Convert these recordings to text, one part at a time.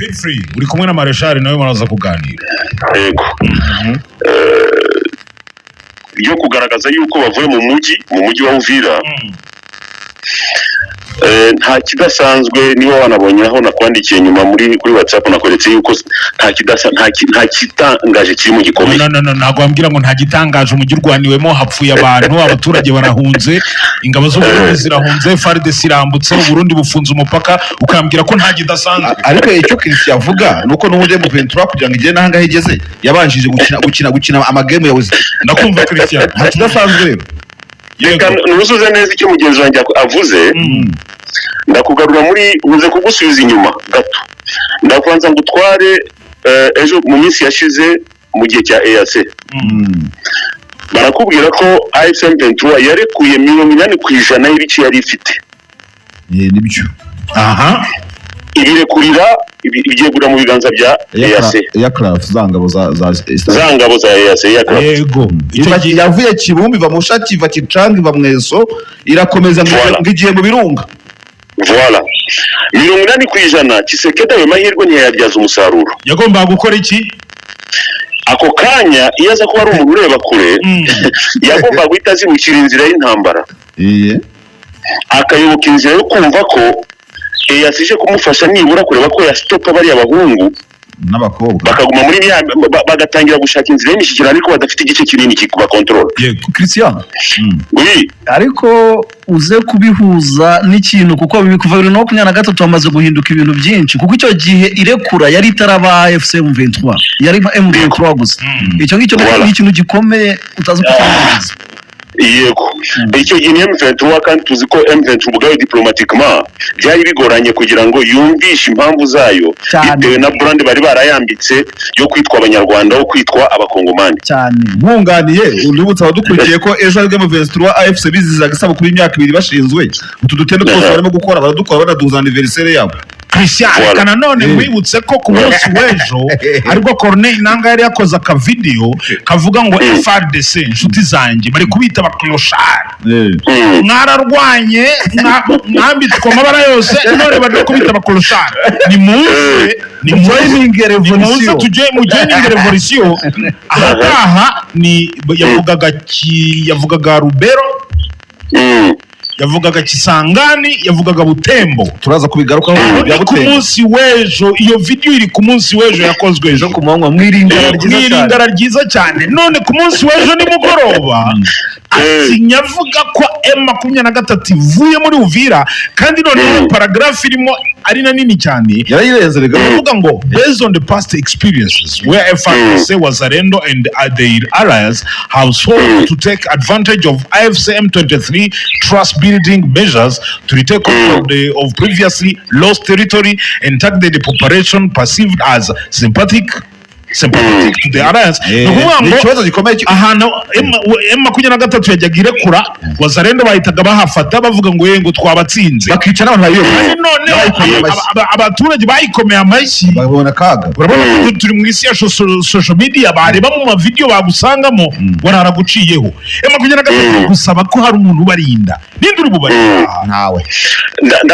Feel free, uri kumwe na Mareshali, nawe muraza kuganira. Yego. Ryo kugaragaza yuko bavuye mu mujyi wa Uvira. Nta kidasanzwe. Niba wanabonye aho nakwandikiye nyuma kuri WhatsApp, nakweretse yuko nta kitangaje kirimo gikomeye. No, no, no, ntabwo wambwira ngo nta gitangaje. Umujyi urwaniwemo, hapfuye abantu, abaturage barahunze, ingabo z'Uburundi zirahunze, FARDC irambutse, Uburundi bufunze umupaka, ukambwira ko nta kidasanzwe. Ariko icyo Christian avuga ni uko n'ubundi M23 kugira ngo igere n'ahangaha igeze, yabanjije gukina amagame ya wese. Ndakumva, Christian. Nta kidasanzwe rero. Reka nuzuze neza icyo mugenzi wanjye avuze. Ndakugarura muri uze kugusubiza inyuma gato, ndakubanza ngo utware ejo mu minsi yashize mu gihe cya EAC. Barakubwira ko AFC M23 yarekuye 80% y'ibice yari ifite. Nibyo. Ibirekurira, ibyegura mu biganza bya EAC. Aircraft, za ngabo za Za ngabo za EAC, aircraft. Yego, icyo gihe. Yavuye Kibumba, iva Mushaki, iva Kicanga, iva Mweso, irakomeza ngo Voilà. ngo igiye mu Birunga. Voilà, 80%. Tshisekedi ayo mahirwe ntiyayabyaza umusaruro. Yagombaga gukora iki? Ako kanya, iyo aza kuba ari umuntu ureba kure, yagombaga guhita azibukira inzira y'intambara, akayoboka inzira yo kumva ko EAC ije kumufasha nibura kureba ko yasitopa bariya bahungu n'abakobwa, bakaguma muri ya bagatangira gushaka inzira y'imishyikirano, ariko badafite igice kinini kikubakontorora. Christian. Oui. Ariko uze kubihuza n'ikintu, kuko kuva 2023 hamaze guhinduka ibintu byinshi, kuko icyo gihe irekura yari itaraba AFC M23, yari M23 gusa. Icyo ngicyo Voilà. ni ikintu gikomeye utazi kukirangiza. Yego, icyo gihe ni M23, kandi tuzi ko M23 ubwayo diplomatiquement byari bigoranye kugira ngo yumvishe impamvu zayo, bitewe na brand bari barayambitse yo kwitwa Abanyarwanda, yo kwitwa Abakongomani. Nkunganiye, uributsa abadukurikiye ko ejo aribwo M23 AFC bizizaga isabukuru y'imyaka 2 bashinzwe. Utu dutendo twose barimo gukora, baradukora banaduza anniversaire yabo. Christian, Voilà. reka nanone nkwibutse ko ku munsi w'ejo aribwo Corneille Nanga yari yakoze akavideyo kavuga ngo FARDC, inshuti zanjye, bari kubita abaclochard, mwararwanye, mwambitswe amabara yose, none bari no kubita abaclochard. Nimuze, nimuze, Joining nimuze revolution. tujye mu joining revolution. Ahataha ni yavugaga ki? Yavugaga Rubero, yavugaga Kisangani, yavugaga Butembo. Turaza kubigarukaho bya Ni ku Butembo. munsi w'ejo. Iyo video iri ku munsi w'ejo, yakozwe ejo. Ku manywa, mwiringara ryiza cyane. Mw'iringara ryiza cyane. None ku munsi w'ejo nimugoroba asinya avuga ko M23 ivuye muri Uvira, kandi noneho paragraphe irimo ari na nini cyane. Yarayirenze rega. Baravuga ngo based on the past experiences where FARDC, Wazalendo and their allies have sought to take advantage of AFC M23 trust building measures to retake control of previously lost territory and target the population perceived as sympathetic to the alliance. Ni ukuvuga Ni ngo ikibazo gikomeye ahantu M23 yajyaga irekura, Wazalendo bahitaga bahafata, bavuga ngo ye ngo twabatsinze, bakica n'abantu bayiyoboye. kandi noneho Bayikomeye amashyi. abaturage bayikomeye amashyi. Babona akaga. Urabona ko turi mu isi ya social media, bareba mu mavideyo bagusangamo wararaguciyeho. M23 gusaba ko hari umuntu ubarinda. Ninde uri bubarinda? Ntawe.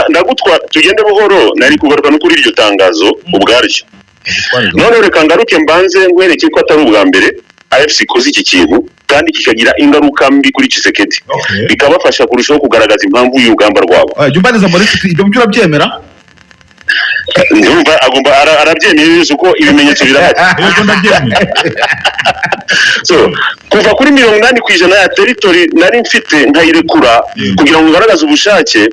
Ndagutwara tugende buhoro. Nari kugaruka no kuri iryo tangazo ubwaryo. None reka ngaruke mbanze nkwereke ko atari ubwa mbere AFC ikoze iki kintu, kandi kikagira ingaruka mbi kuri Tshisekedi, bikabafasha kurushaho kugaragaza impamvu y'urugamba rwabo. Jya umbariza muri ibyo byo, urabyemera? Ndumva agomba arabyemeye yose, uko ibimenyetso birahari. Yego, ndabyemeye. So kuva kuri 80% ya territory nari mfite nkayirekura kugira ngo ngaragaze ubushake,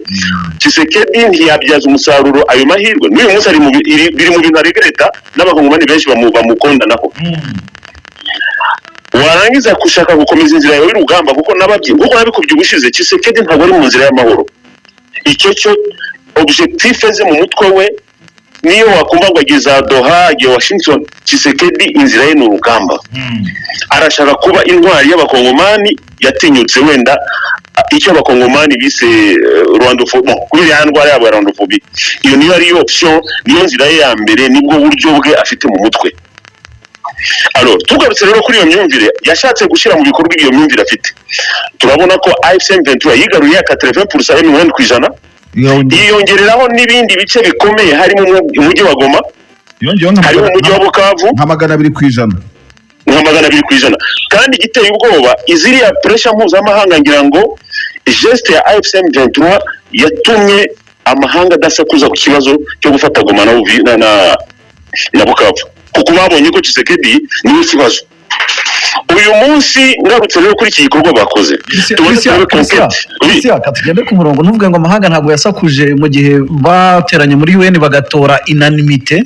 Tshisekedi ntiyabyaza umusaruro ayo mahirwe. N'uyu munsi ari mu biri mu bintu aregreta, n'Abakongomani benshi bamukondanaho. Warangiza gushaka gukomeza inzira yawe y'urugamba, kuko nababye kuko nabikubye ubushize, Tshisekedi ntabwo ari mu nzira y'amahoro. Icyo cyo objectif ze mu mutwe we, niyo wakumva ngo agiye za Doha, agiye Washington, Tshisekedi inzira ye ni urugamba. Arashaka kuba intwari y'Abakongomani yatinyutse wenda icyo Abakongomani bise rwandophobie, kubera ya ndwara yabo ya rwandophobie. Iyo niyo ariyo option, niyo nzira ye ya mbere, nibwo buryo bwe afite mu mutwe. Alors tugarutse rero kuri iyo myumvire yashatse gushyira mu bikorwa, iyo myumvire afite, turabona ko AFC M23 yigaruriye 80%, 80%, yiyongereraho n'ibindi bice bikomeye harimo umujyi wa Goma. Yongeyeho nka Harimo umujyi wa Bukavu. Nka 200%. Nka 200%. Kandi igiteye ubwoba, iziriya pressure mpuzamahanga, ngira ngo geste ya AFC M23 yatumye amahanga adasakuza ku kibazo cyo gufata Goma na Bukavu, kuko babonye ko Tshisekedi niwe kibazo uyu munsi. Ngarutse rero kuri iki gikorwa bakoze, tubanze turebe Christian, conquête. Oui. Christian, ka tugende ku murongo. Ntuvuge ngo amahanga ntabwo yasakuje mu gihe bateranye muri UN bagatora unanimité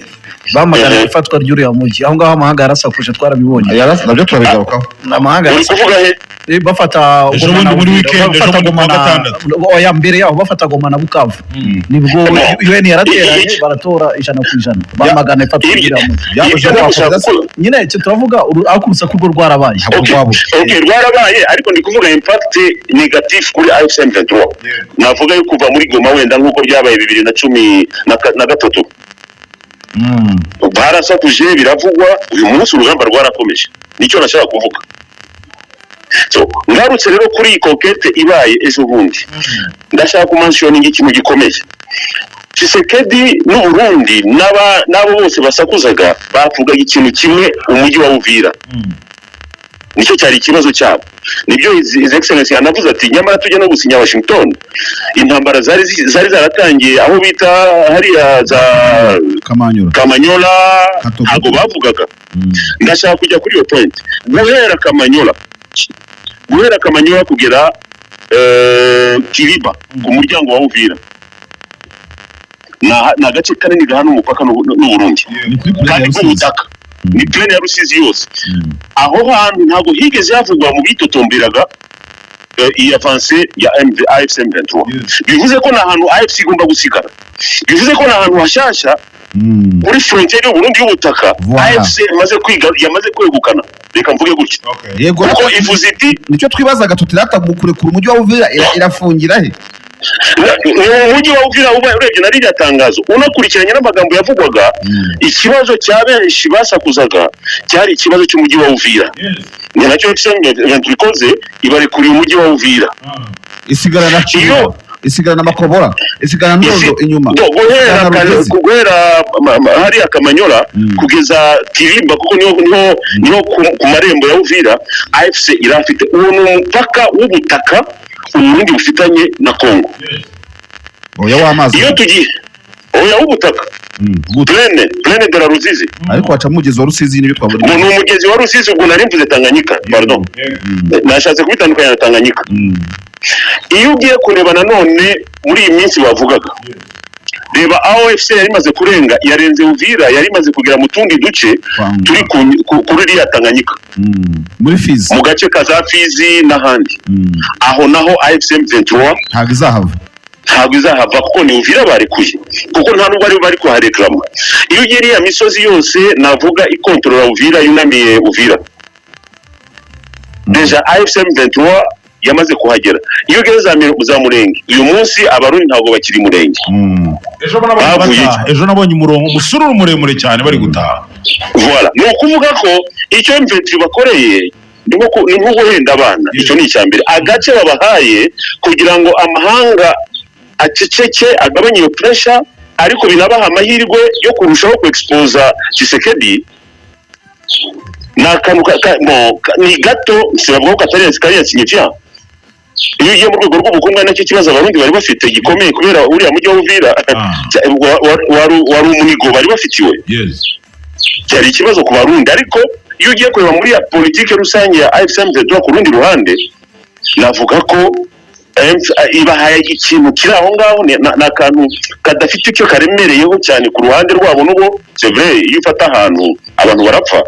bamagana ifatwa ry'uriya mujyi. Aho ngaho amahanga yarasakuje, twarabibonye. Nabyo turabigarukaho. Amahanga Uri yarasakuje. kuvuga he? Bafata Ejo Goma bundi na muri Uvira, weekend, ejo bafata bundi Goma kuwa gatandatu. oya, mbere yaho bafata Goma na Bukavu, nibwo No. UN yarateranye, baratora 100% bamagana ifatwa ry'uriya mujyi. Ibyo ndagushaka kuko Nyine icyo turavuga ariko urusaku rwo rwarabaye. Ntabwo Okay. rwabuze. Okay, rwarabaye, ariko ndi kuvuga impact négatif kuri AFC M23. Navuga yo kuva muri Goma, wenda nk'uko byabaye 2013, barasakuje, biravugwa. Uyu munsi urugamba rwarakomeje, nicyo nashaka kuvuga. So ngarutse rero kuri iyi conquête ibaye ejo bundi, ndashaka kumentioninga ikintu gikomeye. Tshisekedi n'Uburundi n'abo bose basakuzaga bavugaga ikintu kimwe: umujyi wa Uvira nicyo cyari ikibazo cyabo. Nibyo His Excellency yanavuze ati nyamara tujya no gusinya Washington, intambara zari zaratangiye aho bita hariya za Kamanyura. Kamanyola. Katogo. Ntabwo bavugaga. Ndashaka kujya kuri iyo point. Guhera Kamanyola kugera Kiriba ku muryango wa Uvira, ni agace kanini gahana umupaka n'Uburundi. Ni kuri plaine Kandi ya Rusizi. k'ubutaka, ni plaine ya Rusizi yose. Aho hantu ntabwo higeze havugwa mu bitotomberaga iyi avance ya MV, AFC M23. Bivuze ko ni ahantu AFC igomba gusigara, bivuze ko ni ahantu hashasha kuri frontière y'Uburundi y'ubutaka. Voilà. AFC yamaze kwiga, yamaze kwegukana, reka mvuge gutya, Yego. kuko ivuze iti Nicyo twibazaga tutirata mu kurekura umujyi wa Uvira irafungira he? Ni umujyi wa Uvira. Uba urebye na ririya tangazo, unakurikiranye n'amagambo yavugwaga, ikibazo cya benshi basakuzaga cyari ikibazo cy'umujyi wa Uvira. Ni nacyo M23 ikoze, ibarekuriye umujyi wa Uvira. Isigarana Ciro, isigarana Makobora, isigarana Ndondo inyuma. Do, guhera isigarana Rugezi. Guhera hariya Kamanyola kugeza Kirimba, kuko niho ku marembo ya Uvira AFC irafite. Uwo ni umupaka w'ubutaka Uburundi bufitanye na Congo. Oya, w'amazi. Iyo tugiye, oya, w'ubutaka. Gute? Plaine de la Ruzizi. Ariko waca mugezi wa Rusizi, nibyo twabonye. Ngo ni umugezi wa Rusizi. Ubwo nari mvuze Tanganyika, pardon, nashatse kubitandukanya na Tanganyika. Iyo ugiye kureba nanone muri iyi minsi bavugaga, reba aho AFC yari imaze kurenga, yarenze Uvira, yari imaze kugera mu tundi duce Kwanga. turi kuri iriya Tanganyika. Muri Fizi. Mu gace ka za Fizi n'ahandi. Aho naho AFC M23 Ntabwo izahava. Ntabwo izahava, kuko ni Uvira barekuye, kuko nta nubwo ari bari kuhareklama. Iyo ugiye iriya misozi yose navuga ikontorora Uvira, yunamiye Uvira, déjà AFC M23 yamaze kuhagera. Iyo ugeze za Murenge, uyu munsi Abarundi ntabwo bakiri Murenge. Ejo nabonye Bavuye. bataha. Ejo nabonye umurongo, umusururu muremure cyane, bari gutaha. Voilà, ni ukuvuga ko icyo M23 bakoreye ni nko guhenda abana. Icyo ni icya mbere, agace babahaye kugira ngo amahanga aceceke, agabanye iyo pressure, ariko binabaha amahirwe yo kurushaho ku-exposa Tshisekedi. Ni akantu ni gato, sinavuga ko katari kariya signifiant. Iyo ugiye mu rwego rw'ubukungu, ari nacyo kibazo Abarundi bari bafite gikomeye kubera uriya mujyi wa Uvira wari umunigo bari bafitiwe, cyari ikibazo ku Barundi. Ariko iyo ugiye kureba muri ya politike rusange ya AFC M23 ku rundi ruhande, navuga ko ibahaye ikintu kiri aho ngaho, ni akantu kadafite icyo karemereyeho cyane ku ruhande rwabo. N'ubwo c'est vrai, iyo ufata ahantu abantu barapfa,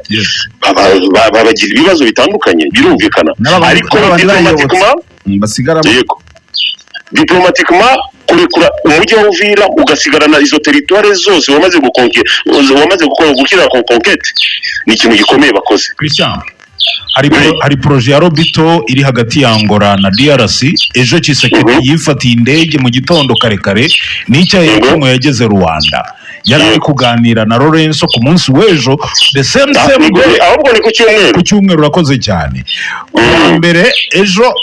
babagira ibibazo bitandukanye, birumvikana. Ariko n'abandi bayobotse. diplomatiquement Basigaramo. Yego, diplomatiquement, kurekura umujyi wa Uvira ugasigarana izo territoire zose wamaze gukonke, wamaze gukora, gushyira conquête, ni ikintu gikomeye bakoze. Christian, hari projet ya Lobito iri hagati ya Angola na DRC. Ejo Tshisekedi yifatiye indege mu gitondo kare kare n'icyayi kumwe, yageze Rwanda, yari ari kuganira na Lorenzo ku munsi w'ejo, the same same day. Ahubwo ni ku cyumweru. Ku cyumweru, urakoze cyane. Ku wa mbere ejo.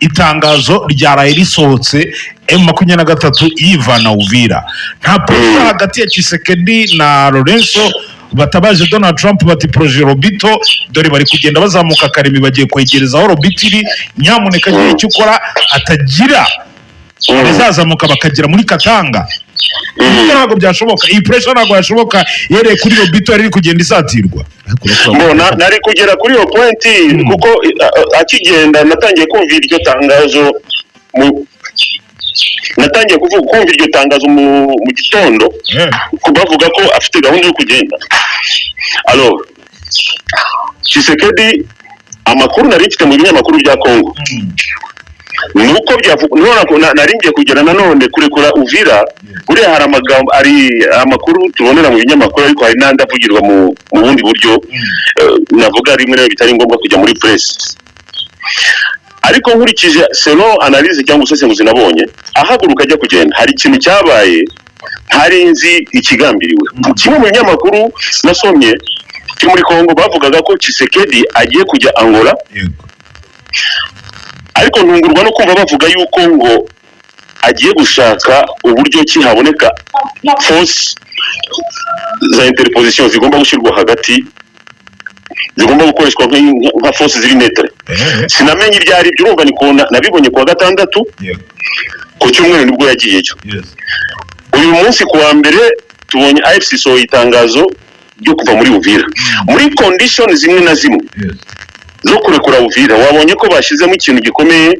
Itangazo ryaraye risohotse, M23 yivana Uvira. Nta pressure hagati ya Tshisekedi na Lorenzo? Batabaje Donald Trump bati: "Projet Lobito, dore bari kugenda bazamuka Karemi, bagiye kwegereza aho Lobito iri, nyamuneka gira icyo ukora atagira bazazamuka bakagera muri Katanga." Ibyo ntabwo byashoboka, iyi pressure ntabwo yashoboka yereye kuri Lobito yari iri kugenda isatirwa. Mbona nari kugera kuri iyo point, kuko akigenda natangiye kumva iryo tangazo natangiye kumva iryo tangazo mu gitondo, bavuga ko afite gahunda yo kugenda. Alors Tshisekedi, amakuru nari mfite mu binyamakuru bya Congo ni uko byavuga, nari ngiye kugera nanone kurekura Uvira. Buriya hari amagambo, ari amakuru tubonera mu binyamakuru, ariko hari n'andi avugirwa mu bundi buryo, navuga rimwe na rimwe bitari ngombwa kujya muri presse. Ariko nkurikije selon analyse cyangwa ubusesenguzi nabonye, ahaguruka ajya kugenda hari ikintu cyabaye ntari nzi ikigambiriwe. Kimwe mu binyamakuru nasomye cyo muri Congo bavugaga ko Tshisekedi agiye kujya Angola, ariko ntungurwa no kumva bavuga yuko ngo agiye gushaka uburyo ki haboneka force za interposition zigomba gushyirwa hagati, zigomba gukoreshwa nka force ziri neutre. Sinamenye ibyo ari byo. Urumva ni nabibonye kuwa gatandatu, ku cyumweru nibwo yagiyeyo. Uyu munsi ku wa mbere tubonye AFC isohoye itangazo ryo kuva muri Uvira muri condition zimwe na zimwe zo kurekura Uvira. Wabonye ko bashyizemo ikintu gikomeye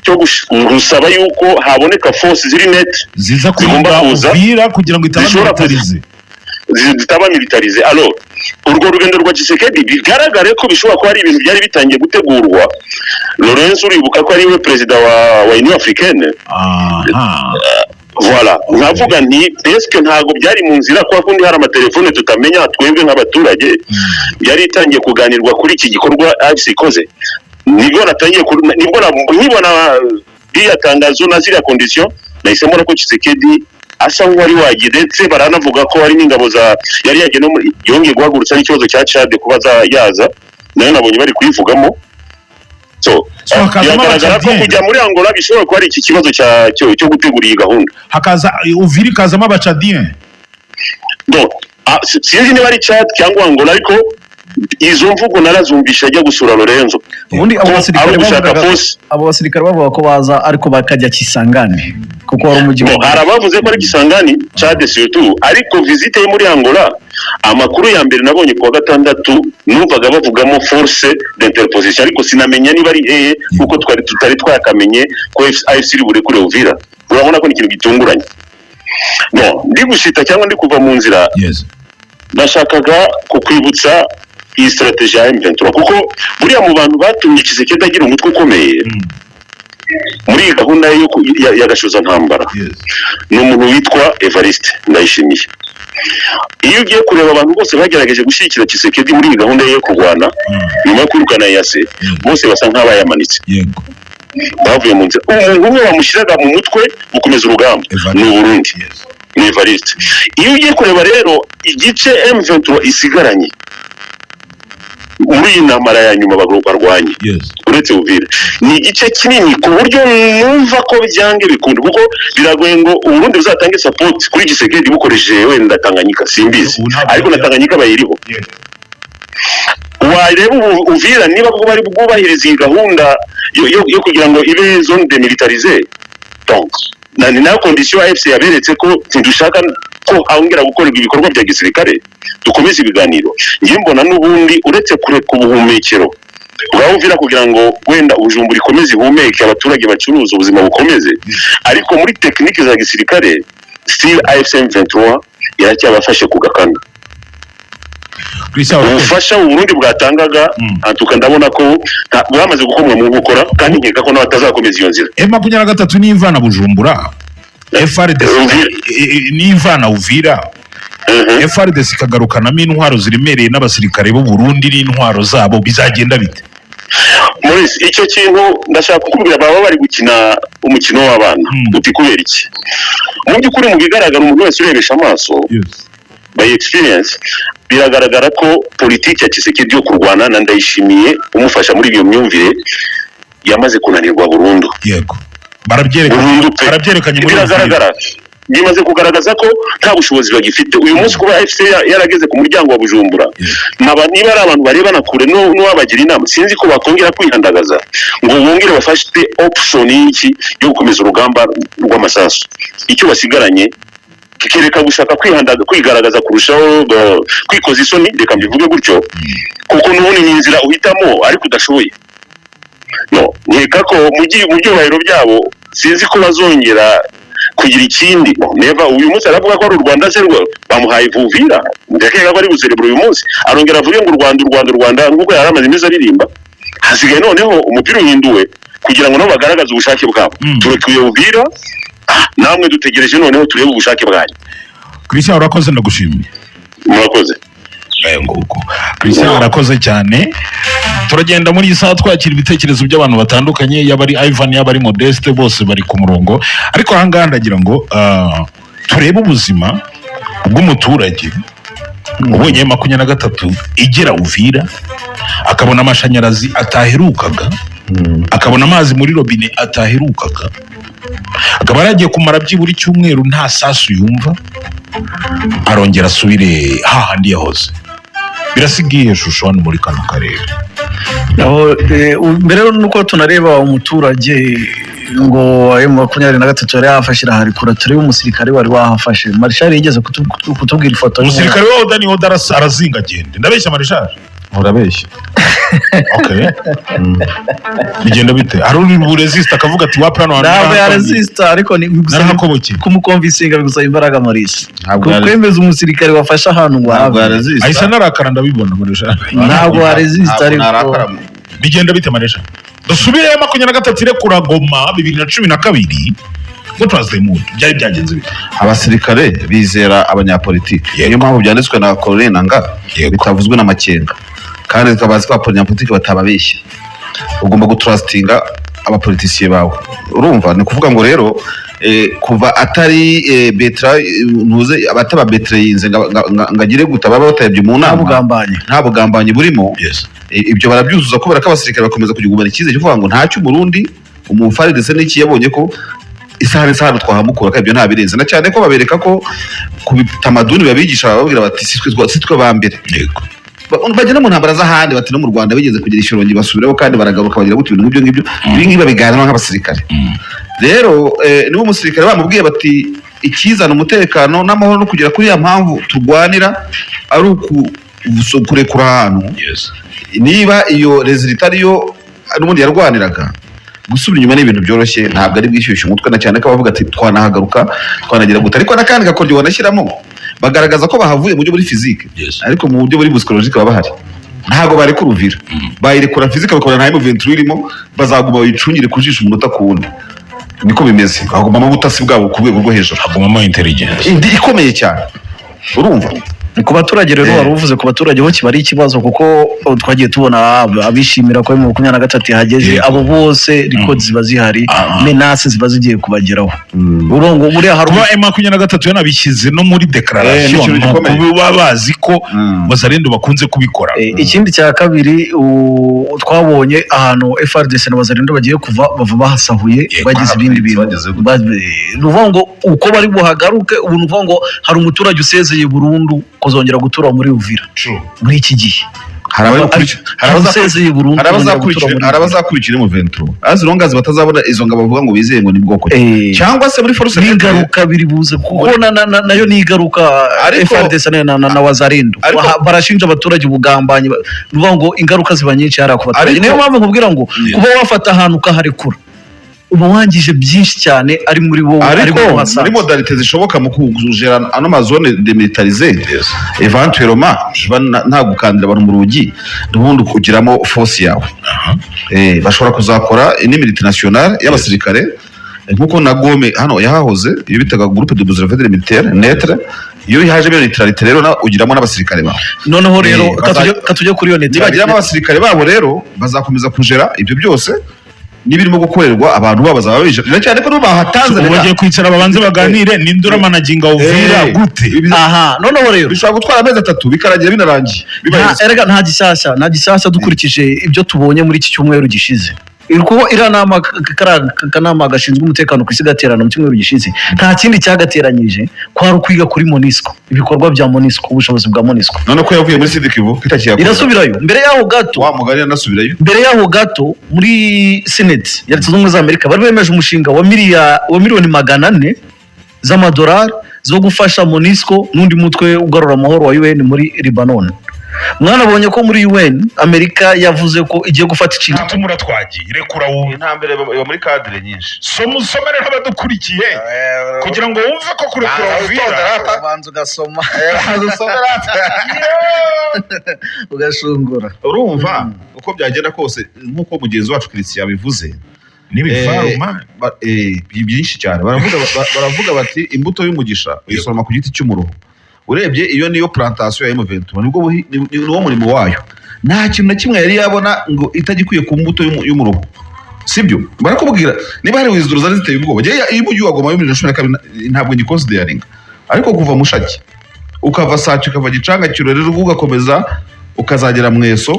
cyo gusaba yuko haboneka force ziri neutre ziza zigomba kurinda kuza, Uvira kugira ngo itaba zishobora kuza. militarize. Zitaba militarisées. Alors urwo rugendo rwa Tshisekedi bigaragare ko bishobora kuba ari ibintu byari bitangiye gutegurwa. Lorenzo, uribuka ko ari we perezida wa Union Africaine. Voilà, nkavuga nti est-ce ntabwo byari mu nzira, kwa kundi hari amatelefone tutamenya twebwe nk'abaturage, byari itangiye kuganirwa kuri iki gikorwa AFC ikoze? Nibwo natangiye nibwo nkibona ririya tangazo na ziriya condition, nahise mbona ko Tshisekedi asa nk'uwari wagiye. Ndetse baranavuga ko hari n'ingabo za yari yagiye no yongeye guhagurutsa n'ikibazo cya Chad kuba yaza, nayo nabonye bari kuyivugamo. So, So, hakazamo biragaragara ko Abacadien. kujya muri Angola bishobora kuba ari iki kibazo cyo gutegura iyi gahunda. Hakaza Uvira, ikazamo Abacadien. Donc, sinzi niba ari Chad cyangwa Angola, ariko izo mvugo narazumvisha ajya gusura Lorenzo, Ubundi abo ko basirikare ari ugushaka bavugaga, force. abo basirikare bavuga ko baza ariko bakajya Kisangani kuko wari umujyi Bon, hari abavuze ko ari Kisangani, Chad surtout, ariko visite ye muri Angola, amakuru ya mbere nabonye kuwa gatandatu numvaga bavugamo force d'interposition, ariko sinamenya niba ari hehe, kuko twari tutari twakamenye ko AFC iri burekure Uvira. Urabona ko ni ikintu gitunguranye. Bon, ndi gushita cyangwa ndi kuva mu nzira, nashakaga kukwibutsa iyi stratégie ya M23, kuko buriya mu bantu batumye Tshisekedi agira umutwe ukomeye muri iyi gahunda ye ya gashozantambara ni umuntu witwa Evariste Ndayishimiye. Iyo ugiye kureba abantu bose bagerageje gushyigikira Tshisekedi muri iyi gahunda ye yo kurwana nyuma yo kwirukana EAC, bose basa nk'abayamanitse, bavuye mu nzira. Umuntu umwe bamushyiraga mu mutwe gukomeza urugamba Evariste. ni Uburundi, ni Evariste. Iyo ugiye kureba rero igice M23 isigaranye muri iyi ntambara ya nyuma barwanye, uretse Uvira, ni igice kinini ku buryo numva ko byange bikunda, kuko biragoye ngo Uburundi buzatange support kuri Tshisekedi bukoresheje wenda Tanganyika, simbizi, Ubu ntabwo ariko na Tanganyika bayiriho. Wareba ubu Uvira, niba koko bari bwubahiriza iyi gahunda yo kugira ngo ibe zone démilitarisée, donc ni nayo condition AFC yaberetse ko ntidushaka ko hongera gukorerwa ibikorwa bya gisirikare, dukomeze ibiganiro. Njye mbona n'ubundi uretse kureka ubuhumekero bwa Uvira kugira ngo wenda Bujumbura ikomeze ihumeke, abaturage bacuruza, ubuzima bukomeze, ariko muri technique za gisirikare still AFC M23 iracyabafashe ku gakanu. Christian, urakoze. Ubufasha Uburundi bwatangaga, antuka ndabona ko bwamaze gukomwa mu nkokora, kandi nkeka ko nawe atazakomeza iyo nzira. M23 nivana Bujumbura, FARDC Uvira. Nivana Uvira, FARDC ikagarukanamo intwaro ziremereye n'abasirikare b'u Burundi n'intwaro zabo, bizagenda bite? Maurice, icyo kintu ndashaka kukubwira, baba bari gukina umukino w'abana. Uti kubera iki? Mu by'ukuri, mu bigaragara, umuntu wese urebesha amaso, by experience, biragaragara ko politiki ya Tshisekedi yo kurwana na Ndayishimiye umufasha muri iyo myumvire. Yamaze kunanirwa burundu. Yego, barabyerekanye. Burundu pe. Barabyerekanye muri Uvira. Biragaragara, bimaze kugaragaza ko nta bushobozi bagifite uyu munsi. Kuba AFC yarageze ku muryango wa Bujumbura, naba niba ari abantu barebana kure n'uwabagira inama, sinzi ko bakongera kwihandagaza ngo bongere bafate option y'iki yo gukomeza urugamba rw'amasasu. Icyo basigaranye kikereka gushaka kwihandaga, kwigaragaza kurushaho, kwikoza isoni, reka mbivuge gutyo, kuko n'ubundi ni inzira uhitamo ariko udashoboye. No nkeka ko mu byubahiro byabo, sinzi ko bazongera kugira ikindi. No, Neva uyu munsi aravuga ko ari u Rwanda se bamuhaye Uvira. Ndakeka ko ari guserebura uyu munsi, arongera avuge ngo u Rwanda, u Rwanda, u Rwanda, nk'uko yari amaze iminsi aririmba. Hasigaye noneho umupira uhinduwe kugira ngo nabo bagaragaze ubushake bwabo. Turekuye Uvira, namwe dutegereje noneho turebe ubushake bwanyu. Christian, urakoze, ndagushimiye. Murakoze. Ngayo nguko, Christian arakoze cyane. Turagenda muri iyi saha twakira ibitekerezo by'abantu batandukanye, yaba ari Ivan, yaba ari Modeste, bose bari ku murongo. Ariko aha ngaha ndagira ngo turebe ubuzima bw'umuturage ubonye 23 igera Uvira, akabona amashanyarazi ataherukaga, akabona amazi muri robine ataherukaga, akaba yaragiye kumara byibura icyumweru nta sasu yumva, arongera asubire hahandi yahoze. Birasiga iyihe shusho hano muri kano karere? Aho mbere nuko tunareba umuturage ngo ayo 23 yari yahafashe iraharekura, turebe umusirikare wari wahafashe. Marshal yigeze kutubwira ifoto. Umusirikare wa Oda ni Oda arazinga agende. Ndabeshya, Marshal? Urabeshya. Okay, bigenda bite? Hari uri buresiste akavuga ati: "Wapi, hano hantu Ntabwo yaresista, ariko ni narahakoboke." Kumuconvincinga bigusaba imbaraga, Maurice. Ntabwo Kwemeza umusirikare wafashe ahantu ngo ntabwo ahave. yaresista. Ahise anarakara, ndabibona, Marshal. Ntabwo yaresista. Ntabwo Ariko narakara. Bigenda bite, Marshal? Dusubireyo, 23 irekura Goma 2012, what was the mood? Byari byagenze bite? Abasirikare bizera abanyapolitiki. Niyo mpamvu byanditswe na Colonel Nanga, bitavuzwe na Makenga, kandi bazi ko abanyapolitiki batababeshya. Ugomba gutrustinga abapolitisiye bawe, urumva? Ni ukuvuga ngo rero kuva atari betra ntuze abataba betrayinze ngo agire guta baba batayobye mu Nta nama. Bugambanyi. Nta bugambanyi burimo. Ibyo barabyuzuza kubera ko abasirikare bakomeza kugumana icyizere cyo kuvuga ngo ntacyo Umurundi umufari ndetse n'iki yabonye ko isaha n'isaha twahamukura, kandi ibyo nta birenze, na cyane ko babereka ko ku bitamaduni babigisha, bababwira bati si twe ba mbere. Bagenda mu ntambara z'ahandi, bati no mu Rwanda bigeze kugira Ishyorongi, basubiraho kandi baragaruka, bagira gutya, ibintu nk'ibyo ngibyo. Ibi ngibi babiganiraho nk'abasirikare. Rero niba umusirikare bamubwiye bati ikizana umutekano n'amahoro no kugera kuri ya mpamvu turwanira ari kurekura ahantu, niba iyo résultat ariyo n'ubundi yarwaniraga, gusubira inyuma ni ibintu byoroshye, ntabwo ari bwishyushye umutwe, na cyane ko bavuga ati twanahagaruka, twanagira gute. Ariko n'akandi gakoryo banashyiramo, bagaragaza ko bahavuye mu buryo buri physique, ariko mu buryo buri psychologique baba bahari. Ntabwo barekura Uvira, bayirekura physique bakabona nta M23 irimo, bazaguma bayicungire ku jisho umunota ku wundi. Niko bimeze, hagumamo ubutasi bwabo ku rwego rwo hejuru. Hagumamo intelligence. Indi ikomeye cyane, urumva? Ku baturage rero, wari uvuze ku baturage ho, kiba ari ikibazo kuko twagiye tubona abishimira ko 23 ihageze, abo bose record ziba zihari, menaces ziba zigiye kubageraho. Urongo buriya hari Kuba M23 yanabishyize no muri Ni declaration, ikintu ni gikomeye. ukuba bazi ko Wazalendo bakunze kubikora. Ikindi cya kabiri, twabonye ahantu FARDC na Wazalendo bagiye kuva, bava bahasahuye, bagize ibindi bintu. Bageze gute? Ni ukuvuga ngo uko bari buhagaruke ubu, ni ukuvuga ngo hari umuturage usezeye burundu kuzongera gutura muri Uvira muri iki gihe. Hari abakurikira, Hari usezeye burundu hari kuzongera gutura abazakurikira muri hari Uvira. abazakurikira M23 as long as batazabona izo ngabo bavuga ngo bizeye ngo ni bwoko ki. Cyangwa se muri force N'ingaruka biri buze kuko nayo ni ingaruka. FARDC na Wazalendo barashinja abaturage ubugambanyi, ni ukuvuga ngo ingaruka ziba nyinshi hariya ku baturage. Niyo mpamvu nkubwira ngo kuba wafata ahantu ukaharekura, uba wangije byinshi cyane, ari muri wowe, ari Ariko wowe muri wasanze. modalité zishoboka mu kugera ano ma zone démilitarisée, éventuellement nta gukandira abantu mu rugi, n'ubundi kugiramo force yawe. Bashobora kuzakora indi multinationale y'abasirikare, nkuko na Gome hano yahahoze, iyo bitaga groupe de observateur militaire neutre. Iyo hajemo iyo neutralité rero, ugiramo n'abasirikare bawe. Noneho rero katujye kuri iyo Nibagiramo abasirikare babo rero, bazakomeza kujera ibyo byose n'ibirimo gukorerwa abantu babo, bazaba bije na cyane ko bahatanze. Ubu bagiye kwicara babanze baganire, ninde uramanaginga Uvira gute? Aha noneho rero Bishobora gutwara amezi 3 bikarangira binarangiye bibaye. Erega nta gishyashya, nta gishyashya dukurikije ibyo tubonye muri iki cyumweru gishize. Kuko iriya nama, kariya kanama gashinzwe umutekano ku isi gaterana mu cyumweru gishize, nta kindi cyagateranyije kwari ukwiga kuri MONUSCO, ibikorwa bya MONUSCO, ubushobozi bwa MONUSCO. None ko yavuye muri Sud Kivu kitakiyakorera? Irasubirayo mbere yaho gato. Wa mugani yanasubirayo. Mbere yaho gato, muri Senate ya Leta Zunze Ubumwe za Amerika bari bemeje umushinga wa miliyoni 400 z'amadolari zo gufasha MONUSCO n'undi mutwe ugarura amahoro wa UN muri Lebanon. Mwanabonye ko muri UN Amerika yavuze ko igiye gufata ikintu. Tumura twagiye, rekura wumve. Intambere iba muri cadre nyinshi. Soma, usomere nk'abadukurikiye kugira ngo wumve ko kurekura Uvira Ubanza ugasoma, ugashungura. Urumva, uko byagenda kose, nk'uko mugenzi wacu Christian yabivuze, n'ibifaruma byinshi cyane baravuga bati imbuto y'umugisha uyisoroma ku giti cy'umuruho. Urebye iyo niyo plantation ya M23, nibwo niwo murimo wayo. Nta kintu na kimwe yari yabona ngo itagikwiye ku mbuto y'umuruho, sibyo? Barakubwira niba hari withdraw zari ziteye ubwoba. Njyewe iyo umujyi wa Goma wa 2012 ntabwo ngiconsideringa, ariko kuva Mushaki, ukava Sake, ukava Gicanga, Kirorero, ugakomeza ukazagera Mweso,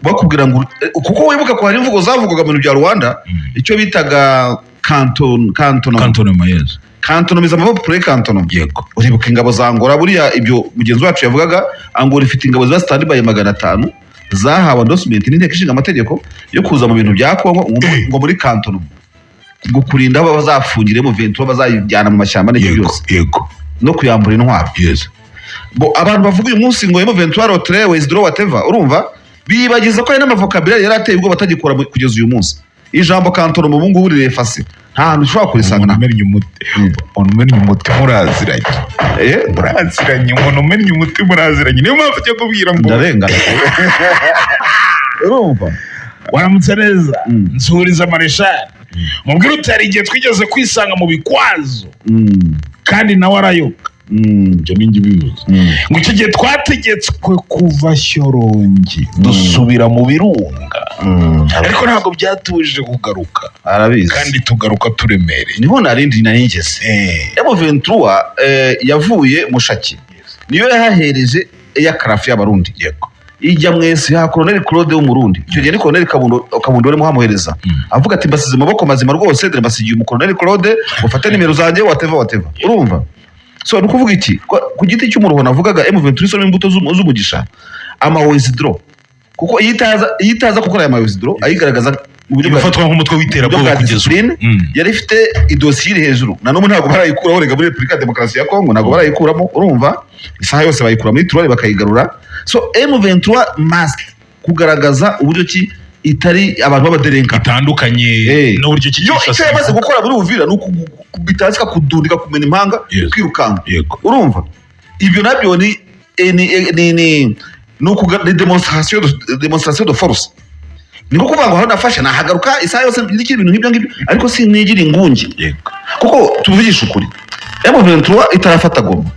bakubwira ngo kuko wibuka ko hari imvugo zavugwaga mu bintu bya Rwanda, icyo bitaga canton canton Cantonnement, yes. Cantonnement, amaboko pure cantonnement. Uribuka ingabo za Angola? Buriya ibyo mugenzi wacu yavugaga, Angola ifite ingabo ziba standby 500 zahawe endorsement n'inteko ishinga amategeko yo kuza mu bintu bya Kongo ngo muri cantonnement, ngo kurinda aho bazafungire mu ventura, bazayijyana mu mashyamba n'ibyo byose, no kuyambura intwaro. Bo abantu bavuga uyu munsi ngo M23 retrait, withdraw, whatever, urumva bibagiza ko hari n'amavocabulaire yari ateye ubwoba atagikora kugeza uyu munsi. Ijambo cantonnement ubu ngubu rirefase, nta hantu ushobora kurisanga. Umuntu umennye umuti, umuntu umennye umuti muraziranye. Muraziranye, umuntu umennye umuti muraziranye, niyo mpamvu ujya kubwira ngo Ndarengana, urumva. Waramutse neza. Nsuhuriza mareshali, mubwire uti hari igihe twigeze kwisanga mu bikwazo kandi nawe arayoka. Ibyo ni njye ubivuze. Ngo icyo gihe twategetswe kuva Shyorongi dusubira mu birunga, ariko ntabwo byatubujije kugaruka. Arabizi. Kandi tugaruka turemereye. Niho narindi nari ngeze. M23 yavuye Mushaki, niyo yahahereje aircraft y'Abarundi, ijya Mwese ya Colonel Claude w'Umurundi. Icyo gihe ni Colonel Kabundo, Kabundo warimo hamuhereza, avuga ati mbasize mu maboko mazima rwose, dore mbasigiye umukoloneli Claude, mufate nimero zanjye, whatever, whatever. Urumva, so ni ukuvuga iki? Ku giti cy'umuruho navugaga, M23 isoroma imbuto z'umugisha, ama withdraw, kuko iyo itaza gukora aya ma withdraw ayigaragaza mu buryo bwa Ifatwa nk'umutwe buryo w'iterabwoba bwa kugeza ubu. discipline, yari ifite idosiye iri hejuru, na n'ubu ntabwo barayikuraho. Rega muri Repubulika ya Demokarasi ya Kongo ntabwo barayikuramo. Urumva, isaha yose bayikura muri turari bakayigarura. So M23 must kugaragaza uburyo ki itari abantu b'abaderenka Itandukanye n'uburyo ki Yo icyo yamaze gukora muri Uvira ni ukubita hasi, ikakudundika, kumena impanga, kwirukanka. Urumva, ibyo nabyo ni eh, ni eh, ni ni ni ni démonstration de force. Ni nko kuvuga ngo aho nafashe nahagaruka isaha yose n'ikindi bintu nk'ibyo ngibyo, ariko sinigira ingunge. Kuko tuvugisha ukuri, M23 itarafata Goma,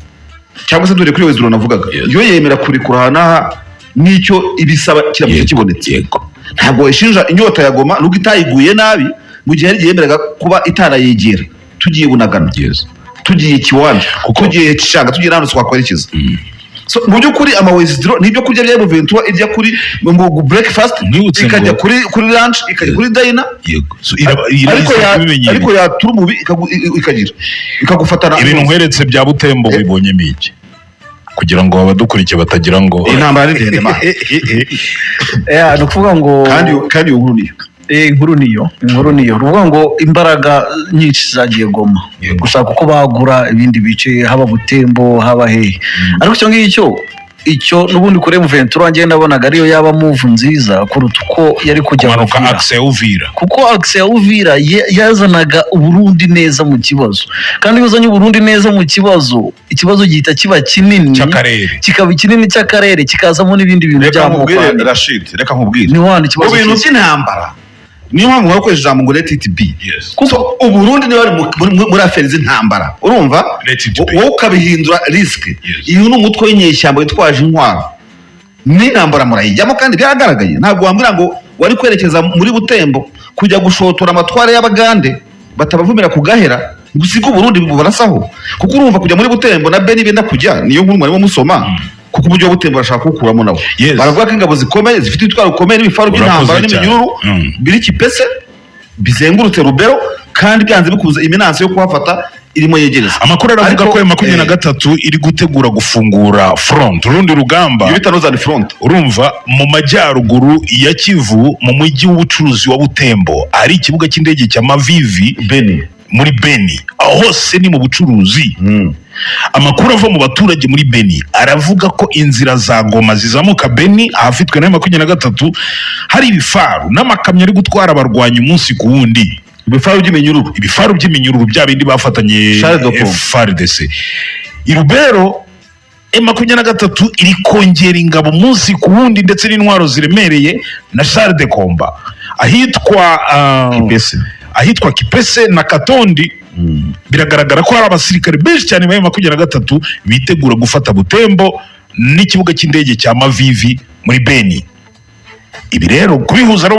cyangwa se dore kuri withdraw navugaga, yo yemera kurekura aha n'aha n'icyo ibisaba kiramutse kibonetse. Ntabwo ishinja inyota ya Goma nubwo itayiguye nabi, mu gihe hari igihe yemeraga kuba itarayegera. Tugiye Bunagana, tugiye Kiwanja, tugiye Kishanga, tugiye n'ahantu twakwerekeza. So mu by'ukuri ama withdraw ni ibyo kurya bya M23, irya kuri mu breakfast, Nibutse ikajya kuri lunch, ikajya kuri dinner. So, Ariko ibimenyereye. ariko yatura umubi ikagira ikagufatana. Ibintu nkweretse bya Butembo bibonyemo iki, kugira ngo abadukurikiye batagira ngo Intambara ni ndende, man. Ni ukuvuga ngo Kandi iyo nkuru niyo. Inkuru niyo, inkuru niyo. Ni ukuvuga ngo imbaraga nyinshi zagiye Goma, gushaka uko bagura ibindi bice, haba Butembo, haba hehe. Ariko icyo ngicyo, icyo n'ubundi kuri M23 njye nabonaga ariyo yaba move nziza kuruta uko yari kujya Kumanuka Uvira. Axe ya Uvira. Kuko axe ya Uvira yazanaga Uburundi neza mu kibazo, kandi iyo uzanye Uburundi neza mu kibazo, ikibazo gihita kiba kinini Cy'akarere. Kikaba kinini cy'akarere, kikazamo n'ibindi bintu Reka by'amoko nkubwire, ane. Rashid, reka nkubwire. Ni wani Mu ikibazo bintu cyiza. by'intambara, niyo mpamvu bakoresha ijambo ngo let it be. Kuko Uburundi niba bari muri affaires z'intambara, urumva, Let it be. wowe ukabihindura risk. Iyo ni umutwe w'inyeshyamba witwaje intwaro n'intambara murayijyamo, kandi byaragaragaye. Ntabwo wambwira ngo wari kwerekeza muri Butembo kujya gushotora amatware y'Abagande batabavumira ku gahera ngo usige Uburundi bubarasaho. Kuko urumva, kujya muri Butembo na Beni benda kujya, niyo nkuru mwarimo musoma. Kuko umujyi wa Butembo barashaka kuwukuramo nabo. Baravuga ko ingabo zikomeye, zifite ibitwaro bikomeye n'ibifaru by'intambara Urakoze cyane. n'iminyururu biri Kipese, bizengurutse Rubero, kandi byanze bikunze iminansi yo kuhafata irimo yegereza. Amakuru aravuga Ariko, ko M23 iri gutegura gufungura front, urundi rugamba. Iyo bita Northern Front. Urumva, mu majyaruguru ya Kivu, mu mujyi w'ubucuruzi wa Butembo, hari ikibuga cy'indege cya Mavivi. Beni. Muri Beni, aho hose ni mu bucuruzi. Amakuru ava mu baturage muri Beni aravuga ko inzira za Goma zizamuka Beni, ahafitwe na 23, hari ibifaru n'amakamyo ari gutwara abarwanyi umunsi ku wundi. Ibifaru by'iminyururu. Ibifaru by'iminyururu, bya bindi bafatanye Chars de combat. FARDC. I Rubero, M23 iri kongera ingabo umunsi ku wundi, ndetse n'intwaro ziremereye na chars de combat ahitwa Kipese. ahitwa Kipese na Katondi. Biragaragara ko hari abasirikare benshi cyane ba M23 bitegura gufata Butembo n'ikibuga cy'indege cya Mavivi muri Beni. Ibi rero kubihuza no